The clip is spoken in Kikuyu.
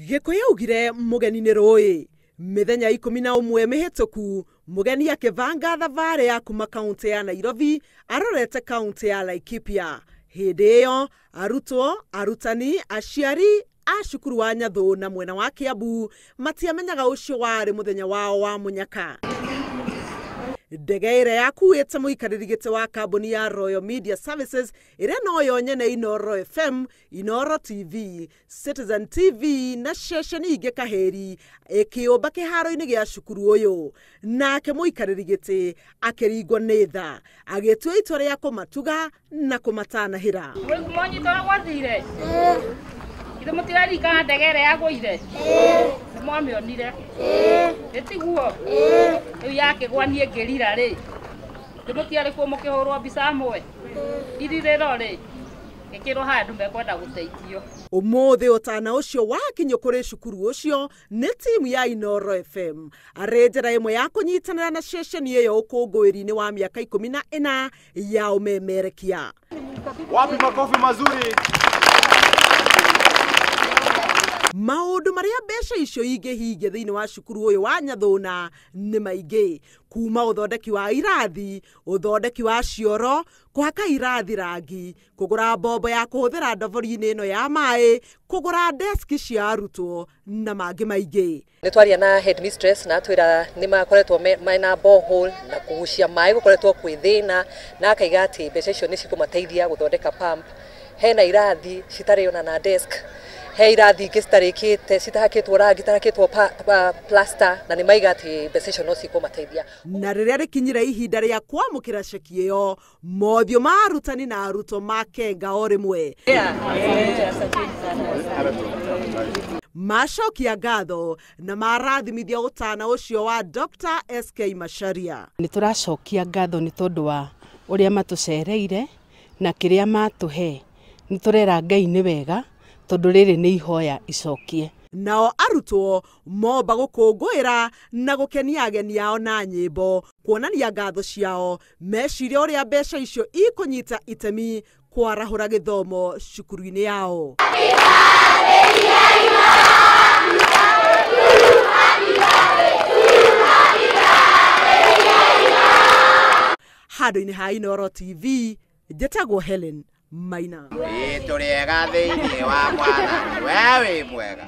Gĩkũyũ augire mũgeni nĩ rũĩ. Mĩthenya 11 mĩhĩtũku mũgeni akĩbanga thabarĩ ya kuma kaunti ya Nairobi arorete kaunti ya Laikipia. Hĩndĩ ĩyo arutwo, arutani, aciari a cukuru wa Nyathũ na mwena wa Kiambu matiamenyaga ũcio warĩ mũthenya wao wa mũnyaka. Ndege ĩrĩa yakuĩte mũikarĩri gĩtĩ wa kambuni ya Royal Media Services ĩrĩa noyo nyene Inooro FM, Inooro TV, Citizen TV na ceceni ingĩ kahĩri ĩkĩũmba kĩharo-inĩ gĩa cukuru ũyũ. Nake mũikarĩri gĩtĩ akĩringwo nĩ tha agĩtua itua rĩa kũmatuga na kũmatanahĩra. Mwanyita ũrĩa gwathire? Ithe mũtiraririkana ndege ĩrĩa yagũire? Nĩ mwamĩonire? Ĩtiguo? Rĩu yakĩgwa niĩ ngĩrira rĩ, nĩ mũtiarĩ kuo mũkĩhũrwo mbica hamwe? Irirĩro rĩ, gĩkĩrwo haya andũ mekwenda gũteithio. Ũmũthĩ ũtana ũcio wakinyio kũrĩ cukuru ũcio nĩ timu ya Inooro FM arĩ njĩra ĩmwe ya kũnyitanĩra na ceceni ĩyo ũkũngũĩri-inĩ wa mĩaka 14 ya ũmemerekia. Wapi makofi mazuri? Maũndũ marĩa mbeca icio ingĩhingia thĩinĩ wa cukuru ũyũ wa Nyathũna nĩ maingĩ, kuma ũthondeki wa irathi, ũthondeki wa cioro, kũhaka irathi rangi, kũgũra mbombo ya kũhũthĩra ndobori-inĩ ĩno ya maĩ, kũgũra deski cia arutwo na mangĩ maingĩ. Nĩ twaria na headmistress na atwĩra nĩ makoretwo mena borehole na kũgucia maĩ gũkoretwo kwĩ thĩna, na akaiga atĩ mbeca icio nĩ cikũmateithia gũthondeka pump. Hena irathi citarĩ ona na desk, he irathi ingĩ citarĩkĩte citahakĩtwo rangi, citahakĩtwo plaster, na nĩ maiga atĩ mbeca icio no cikũmateithia. Na rĩrĩa rĩkinyire ihinda rĩa kwamũkĩra ceki ĩyo, mothiũ ma arutani na arutwo makenga o rĩmwe. Macokia ngatho na marathimithia ũtana ũcio wa Dr. SK Macharia. Nĩ tũracokia ngatho nĩ tondũ wa ũrĩa matũcereire na kĩrĩa matũhe. Nĩ tũrera Ngai nĩ wega tondũ rĩrĩ nĩ ihoya icokie. Nao arutwo momba gũkũngũĩra na gũkenia ageni ao na nyĩmbo kuonania ngatho ciao, meciria ũrĩa mbeca icio ikũnyita itemi kwarahũra gĩthomo cukuru-inĩ yao. Handũ-inĩ ha Inooro TV, njĩtagwo Helen Maina. Ĩ tũrĩega thĩinĩ wa Mwathani, we wĩ mwega.